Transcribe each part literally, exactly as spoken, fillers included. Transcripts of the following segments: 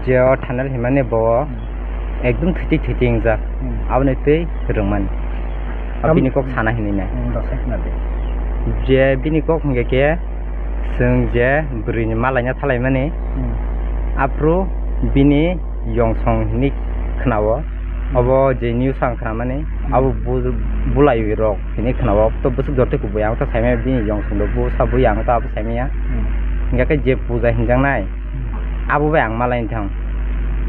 Je o Thanel himani bo Hmm. ekdum thwitik thwitik wngjak. Hmm. Aboni twi rwngmani. Tam- Bini kok sana hinwi nai. Hmm, rwchapna de. Je bini kok hwnkhe khe chwng je bwrwini malaina thalaimani. Hmm. Aphuru bini yongsong hinwi khwnao. Hmm. Obo je news ang khwnamani, Hmm. abo bu-, bulai rok hinwi khwnao. To bwswk jotoi kubui ang to saimaya bini yongsong do busa bui ang to abo saimaya. Hmm. Hwnkhe khe je puja hinjaknai, Hmm. abo bai ang malaini thang.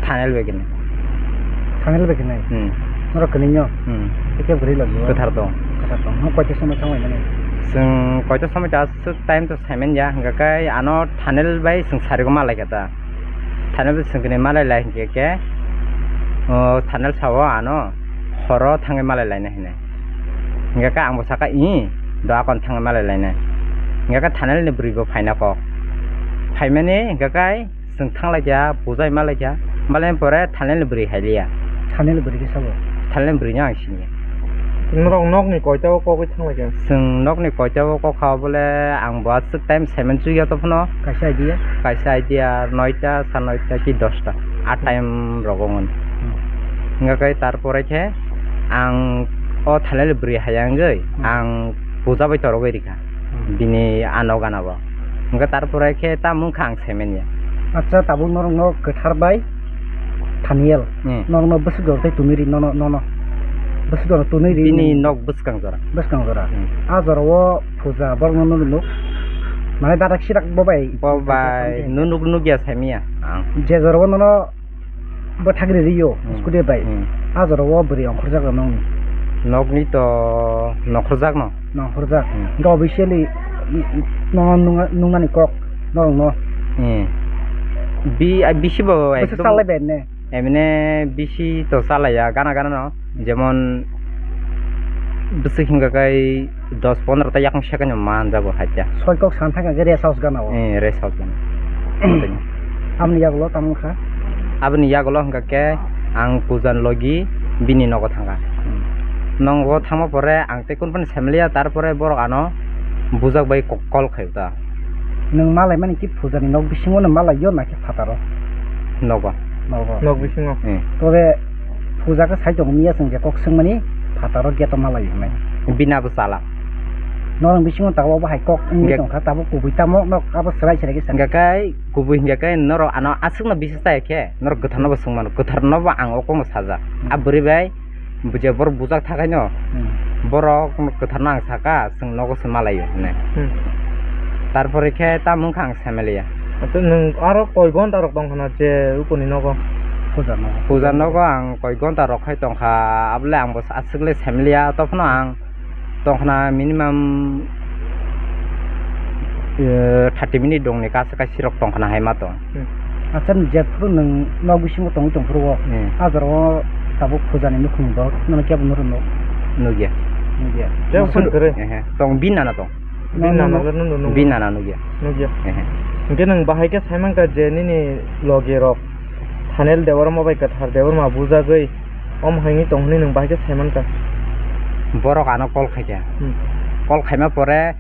Thanel bai khe nai. Thanel bai khe nai? Hmm. Norok kwnwi no? Hmm. Tei khe bwrwi logi o? Kwthar tong. Kwthar tong. Nwng koita somoi thang laimani? Chwng koita somoi ta aswk time to saimanya, hwnkhe khe ano Thanel bai chwng sarigo malaikha ta. Thanel bai chwng kwnwi malai lai hwnkhe khe, o, Thanel sao ano horo thangwi malai lainai hinwi. Hwnkhe khe ang bo sakha, "Ih, do akon thangwi malai lainai." Hwnkhe khe Thanel ni bwrwi bo phaina kok. Phaimani hwnkhe khe chwng thang laikha, puja ma laikha, malai pore Thanel ni bwrwi hai liya. Thanel ni bwrwi khe sabo? Thanel ni bwrwi no ang siniya. Norok nokni koita o kok wi thang laikha? Chwng nokni koita o kok kha bole ang bo aswk time saiman chukya to phano. Kaisa idea? Kaisa idea noita, sa noita ki dosta. A time rogo wng. Hmm. Hwnkhe khe tarpore khe ang o Thanel ni bwrwi hai wngwi Hmm. ang puja bai torogwi rikha. Hmm. Bini ano gana bo. Hwnkhe tarpore khe tamo wngkha ang saimanya. Acha, tabuk norokno kwthar bai Thaniel, Hmm. norokno bwswk jora tei tonwi ri nono, nono. Bwswk jora tonwi ri Bini nini nok bwskang jora. Bwskang jora. Hmm. A jora o puja borokno nunu nuk. Mane dadak sidak bo bai. Bo bai nunuk nukya saimanya ang. Je jora o nono bwthak ri rio, Hmm. scooty bai. Hmm. A jora o bwrwi ongkhorjak rw nokni. Nokni to nokhorjak no. Nokhorjak. Hmm. Hwnkhe officially, i, i, no, nung-, nungmani kok norokno. Hmm. Bi-, a, bisi bo Bwswk ekdom chalai bai ne? Emne bisi to chalaiya, gana gana no. Jemon bwswk hingka kai dos pondro ta yakung second no manjago haikhe. Soi kok san thangkha khe rest house gana o. Eh, rest house gana. Aboni yagulo tamo wngkha? Aboni yagulo hingka khe ang puja ni logi bini nogo thangkha. Hmm. Nogo thangma pore ang tei kunu phano saimaliya, tarpore borok ano bujak bai ko-, call khaio ta. Nwng malaimani ki puja ni nok bisingo no malaio na khe phataro? Nogo. Nogo. Nok bisingo. Hmm. Tore puja khe sai tongo miya chwng je kok swngmani phataro gate o malai hinwi. Bini abo chala. Norok bisingo tabuk bo hai kok wngwi Ge- tongkha, tabuk kubui tamo nok abo swrai swrai khe sa. Hingka khe kubui hingka khe norok ano aswkno bisi chaya khe norok kwtharno bo swngmano, kwtharno bo ang o kokno sajak. Hmm. A bwrwi bai je borok bujak thakhaino Hmm. borok kwtharno ang saka, chwng nogo se malaio hinwi. Hmm. Tarpore khe tamo wngkha ang saimaliya. Acha, nwng aro koi gonta rok tongkha na je ukuni nogo? Puja nogo. Puja nogo ang koi gonta rok khai tongkha, abole ang bo aswk le saimaliya, tophano ang tongkha na minimum, eh, thirty minute dongni kaisa kaisa rok tongkha na hai ma tong. Hmm. Acha, jephuru nwng nok bisingo tongwi tongphuru o, Hmm. a jora o tabuk puja ni nukhung bo nono kebo nurwi nuk? Nukya. Nukya. Kebo phone kwrwi? Ehe. Tong bini nana tong. Bini nana le nung nung. Bini nana nukya. Nukya. Ehe. Hingke nwng bahai khe sai mankha je nini logi rok Thanel Debbarma bai Kwthar Debbarma bujagwi omo hai wngwi tong hwnwi nwng bahai khe sai mankha. Borok ano call khaikha. Hmm. Call khaima pore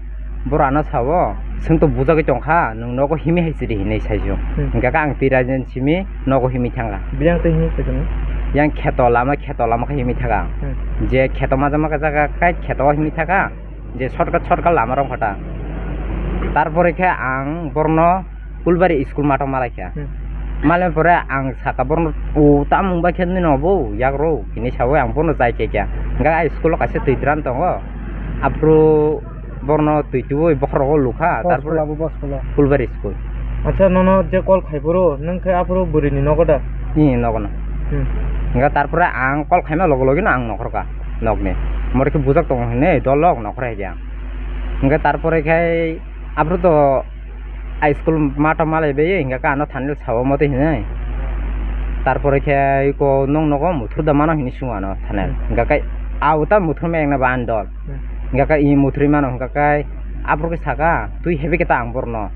borok ano sao, "Chwng to bujagwi tongkha, nwng nogo himwi hai chiri," hinwi saisio. Hmm. Hingkha khe ang twi raijani simi nogo himwi thangkha. Biyang twi himwi phaikha nw? Yang kheto lama, kheto lama khe himwi thangkha ang. Hmm. Je kheto majama khe jaga khe kheto o himwi thangkha. Je shortcut, shortcut lama rok kha ta. Tarpore khe ang borno Kulbari school mato malaikha. Hmm. Malai pore ang saka borno, "O, tamung bai khe nini obo, yak rw," hinwi sawi ang borno chai khe kha. Hingkha ai school o kaisa twi drum tongo. Aphuru borno twi twiwi bokhorogo lukha. Bo tarpore school abo, bo school o? Kulbari school. Acha, nono je call khai phuru, nwng khe aphuru bwrwini nogo da? Ee, nogo no. Hmm. Hingkha tarpore ang call khaima loge loge no ang nokhorkha nokni. Mori khe bujak tongo hinwi dol lok nokhor hai khe ang. Hingkhe tarpore khe aphuru to high school mato malai bai, hingkhe ano Thanel sao motwi hinwi. Tarpore khe iko nwng nogo muthur da mano hinwi swngo ano Thanel. Hmm. Hingkhe a uta muthur ma ekna ba ani dol. Hmm. Hingkhe i muthurwi mano hingkhe aphuru khe saka twi hebi khe ta ang borno.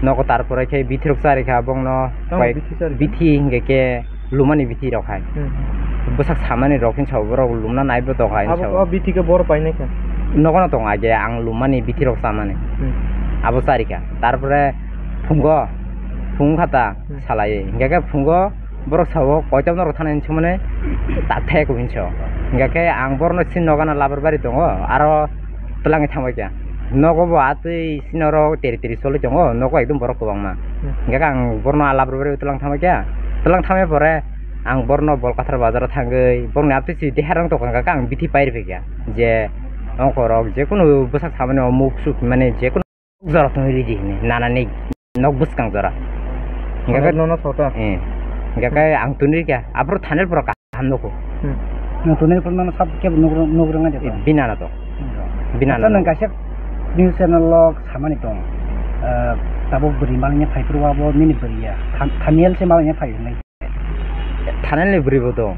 Nogo tarpore khe bithi rok chari kha bongno. Tamo koi bithi chari kha? Bithi hingkhe khe. Lumani bithi rok hai. Hmm. Bwsak samani rok hin sabo borok lumna naibo tongo hai hin sabo. Abo, o bithi khe bor painai kha? Nogo no tongo age ang lumani bithi rok samani. Hmm. Abo chari kha. Tarpore phungo phung kha ta Hmm. salai. Hingkha khe phungo borok sao koitok norok thani hinwi songmani tak thai kho hinwi sao. Hingkha khe ang borokno sini nokana Labar bari tongo, aro twlangwi thangbai kha. Nogo bo atwi sini oro teri teri choli tongo, nogo ekdom borok kwbangma. Hmm. Hingkha khe ang borokno Labar bari twlang thangbai kha. Twlang thangbai pore ang borokno Bolkathar bazaro thangwi borokni atwi si deharang tongkha, hingkha khe ang bithi pai rwphaikha je ongkhorok jekunu bwsak samani o muk suk mani jekunu jora tongwi ridi hinwi nanani nok bwskang jora. Hingkha khe Thanail nono sota. Eh. Hingkha khe ang tuni rikha. Aphuru Thanail pura kaham nukho. Hmm. Nwng tuni rikha nono sab kebo nuk rwng, nuk rwng de. Eh, binana to. Hmm. Binana Acha nwng to. Kaisa news channel o samani tong. Eh, tabuk bwrwi malnya phai phuru abo nini bwrwi ya. Than-, Thanail se malnya phai hinwi. Thanail ni bwrwi bo dong.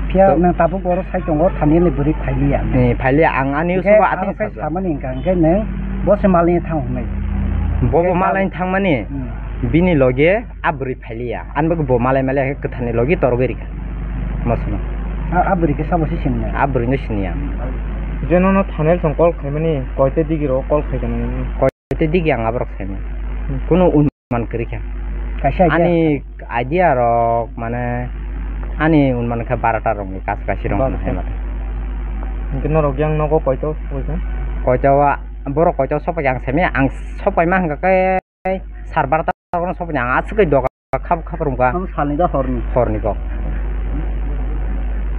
Phiya To- nwng tabuk oro sai tongo, Thanail ni bwrwi phailiya. Ni phailiya, ang ani Hingke usugo aro atwng khe sajak. Samani hingka, hingke nwng bo se malni thang hwnwi. Bo bo Hingke malni tabuk thangmani, Hmm. bini loge a bwrwi phailiya. Ani bagwi bo malai malai khe kwtharni logi torogwi rikha. Mosono. A, a bwrwi khe sabo se sinna? A bwrwino siniya. Je nono Thanail song call khaimani, koite digi ro call khaikha nini? Koite digi ang aborok saimani. Hmm. Kuno un- man kwrwi kha. Kaisa idea. Ani idea rok mane ani unman kha barata rok ni kasu kasu rok Barata. Hai mate. Hingke norok yang nogo koito sokoi kha? Koito wa, borok koito sopai ang semi ang sopai ma hingka khe sar barata rok sopai ang aswk doga khap khap rwng kha. Ang salni da horni. Horni kok.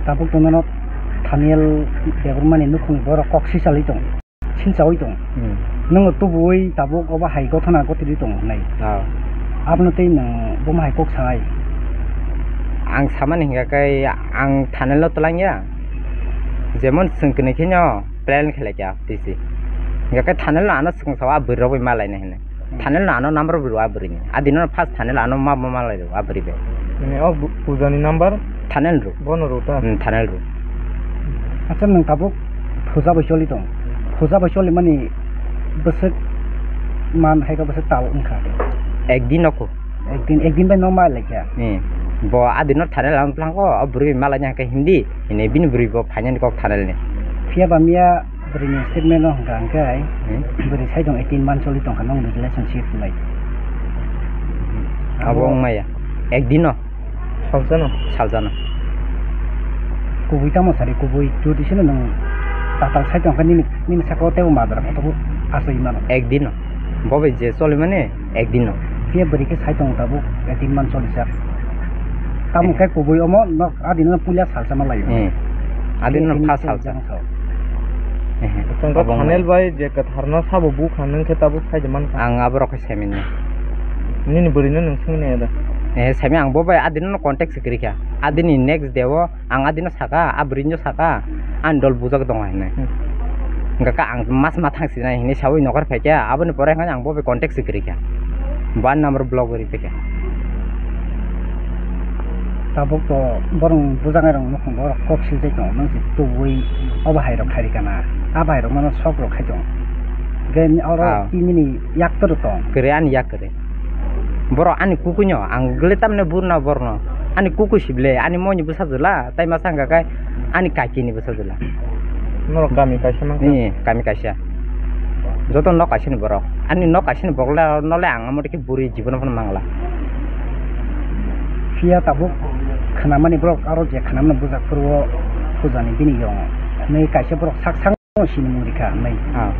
Tabuk tongmano Thaniel Debbarmani nukhung borok kok sisali tong. Sinchawi tong. Hmm. Nwng tubui tabuk obo hai gothana gotiri tong hinwi. Ah. Abono tei nwng bomo hai kok sanai. Ang samani hingka khe ang Thanail no twlang ya. Jemon chwng kwnwi khe no plan khlai kha tisi. Hingka khe Thanail no ano chwng sao a bwrwi rok bai malai nai hinwi. Hmm. Thanail no ano number bo rw a bwrwi ni. A dino first Thanail ano ma ma malai rw a bwrwi bai. Mane o bu-, puja ni number? Thanail rw. Bono rw ta? Hmm, Thanail rw. Acha nwng tabuk puja bai choli tong. Puja bai choli mani bwswk man hai khe bwswk tal wngkha. Ek din o ko. Ek din, ek din bai no ma lai kha. Hmm. Bo a dino Thanail ang tlang ko, o bwrwi malai ni hingka hindi. Ini bini bwrwi bo phainani kok Thanail ni. Phiya ba miya Bwrwini statement no hwnkha hwnkhe, Hmm? Bwrwi sai tong eighteen month choli tongkha nongni relationship hinwi. Abo Abo wngmaya. Ekdino. Salsano. Salsano. Kubui tamo sari kubui jodi sino nwng tatal sai tongkha nini, nini saka o teibo majra kotobo aswk mano. Ekdino. Bo bai je cholimani ekdino. Phiya bwrwi khe sai tongo tabuk eighteen month choli sak. Tamo Eh. khe kubui omo nok adino puila salsa ma laio. Eh. Adino Eighteen first month salsa. Jang sao. Eh. Tongkha Abo Thanail wngmaya. Bai je kwtharno sabo bukha nwng khe tabuk sai de mankha. Ang aborok khe saimanni. Nini bwrwino nwng swngwi naiya da? Eh, saimanya ang bo bai adino contact se kwrwi kha. Adini next day o ang adino saka, a bwrwino saka, ani dol bujak tongo hinwi. Hmm. Hwnkha khe ang mas ma thang sinai hinwi saui nokar phaikha, aboni pore hwnkhai ang bo bai contact se kwrwi kha. Bo ani number block rwi phaikha. Tabuk to borok bujaknai rok nukhung borok kok siltai tongo, nwng se tubui obo hai rok khai rikha na, abo hai rok mano sok rok khai tongo. Hwnkhe oro Ah. Tinini yak toro tong. Kwrwi ani yak kwrwi. Borok ani kukuino ang gle tamni burna borno. Ani kuku sible, ani moni bwsa jwla, tai masa hwnkha khe ani kakini bwsa jwla. Norok kami kaisa mankha? Ee, kami kaisa. Joto nok kaisani borok. Ani nok kaisani borok le, no le ang amo khe buri jibono phano mangla. Phiya tabuk khnamani borok aro je khnamani bujak phuru o pujani bini yong. Nai kaisa borok sak sang. Sini mung rikha, nai. Ah.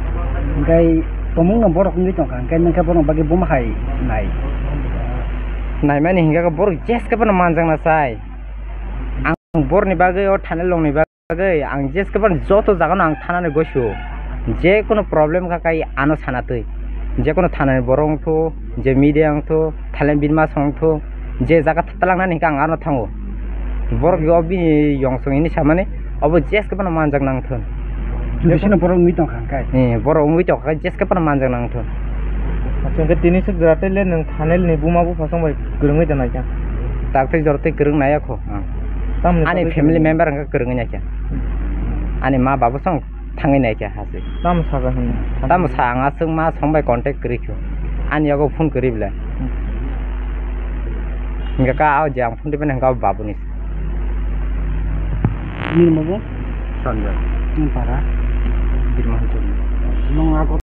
Hingkai tomung no borok wngwi tongkha, hingkai nangkhe borok bagwi bomo hai nai. Naimani hingkha khe borok jeske phano manjakna sai. Ang borokni bagwi o Thanail rokni bagwi ang jeske phano joto jagano ang thanani goisu. Jekono problem kha kai ano sana twi. Jekono thanani borok wngthu, je media wngthu, Thailand bini masa wngthu, je jaga tlangnani hingkhe ang ano thango. Borok o bini yong song hini samani, obo jeske phano manjak nang thun. Jodi sino borok wngwi tongkha hingkhe. Eh, borok wngwi tongkha, jeske phano manjak nang thun. Acha, hingkhe tini swk jora tei le nwng Thanail ni buma bupha song bai kwrwngwi da naikha? Taktwi jora tei kwrwng naiya kho, ah. Tamni Ani bagwi family kwrwngwi? Member hingkhe kwrwngwi naikha. Hmm. Ani ma baba song thangwi naikha hasi. Tamo saka hwnwi? Tamo sa ang aswk ma song bai contact kwrwi kho. Ani yago phone kwrwi bwle. Hmm. Hingkha khe o je ang phone twi phano hingkha o babuni. Nini mugo? Sanjay. Nini para? Birma Hujung. Nung ago